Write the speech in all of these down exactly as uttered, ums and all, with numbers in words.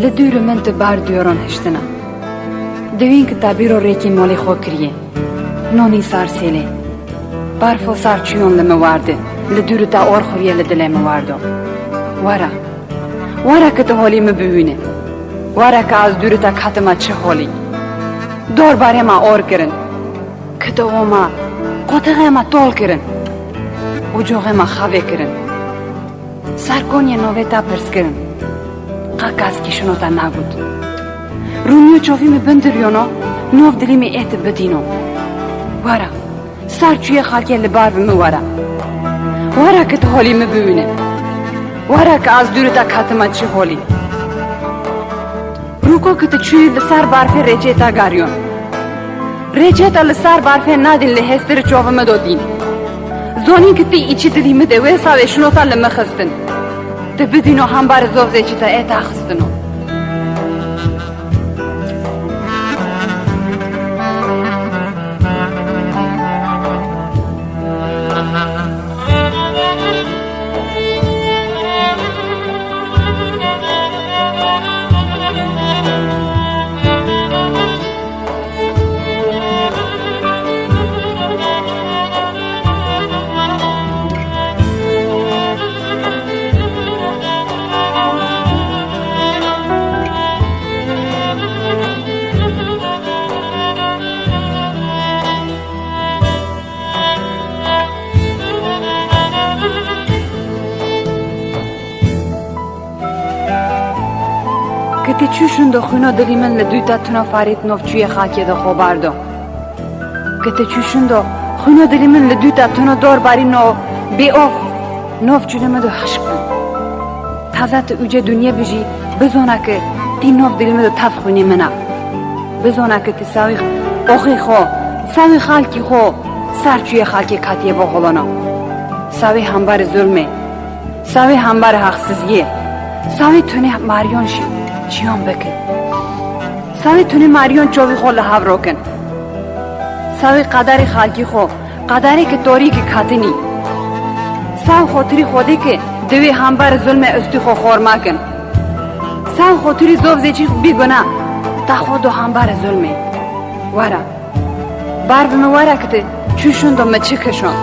Li dûrî min tu bar diyoron hiştina. Dewên ki ta bîro rêkê molê xwe kiriye. Nonî sar sêlê. Barfo sar çûyon li min wardi. Li dûrî ta or xuriye li dilê min wardo. Wara. Wara ki tu holî min bibîne. Wara ki az dûrî ta katima çi holî. Dor barê ma or kirin. Kidoxê ma, qoteqê ma tol kirin. Û coxê ma xavê kirin. Sar koniyê novê ta pirs kirin. Qa kas kî şino ta nagot. Rûmiyo çovî mi bindiryono, nov dilî mi ê ti bidîno. Wara, sar çûyê xalkê li bar bi mi wara. Wara ki tu holî mi biwîne. Wara ki az dûrî ta katima çi holî. Rûko ki tu çûyî li sar barfê rêçê ta gariyon. Rêçê ta li sar barfê nadîn li hêstirî çovê mi do dîn. Zonî ki tî îçî dilî mi de wê sawê şino ta li mi xistin. Ti bidîno hembarê zovzê çî ta ê ta xistino. Ki ti çû şindo xwîno dilî min li dû ta tuna farît nov çûyê xakê de xwe bardo. Ki ti çû şindo xwîno dilî min li dû ta tuna dor barî no bê of nov çûlê min do hişk bin. Taza ti ucê dinyê bijî, bizona ki tî nov dilî min do tev xwînê min a. Bizona ki ti sawî oxê xwe, sawî xalkî xwe, sar çûyê xalkê katiye bo holona. Sawî hembarê zulmê, sawî hembarê haqsiziyê, sawî tunê mariyon şî, çiyon bikin. Sawî tunê mariyon çovî xwe li hav rokin. Sawî qadarê xalkî xwe, qadarê ki torî ki katinî. Saw xotirî Xwedê ki diwê hembarê zulmê ustî xwe xorma kin. Saw xotirî zovzê çî bî guna, ta xwe do hembarê zulmê. Wara. Bar bi min were ki ti çû şindo mi çi kişon.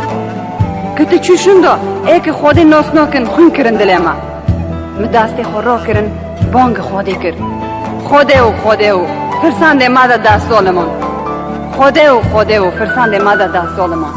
Ki ti çû şindo ê ki Xwedê nosno kin xwîn kirin dilê me. Mi dastê xwe ro kirin, bang Xwedê kir. Xwedê û Xwedê û firsandê me de dest zolimon. Xwedê û Xwedê û firsandê me de dest zolimon.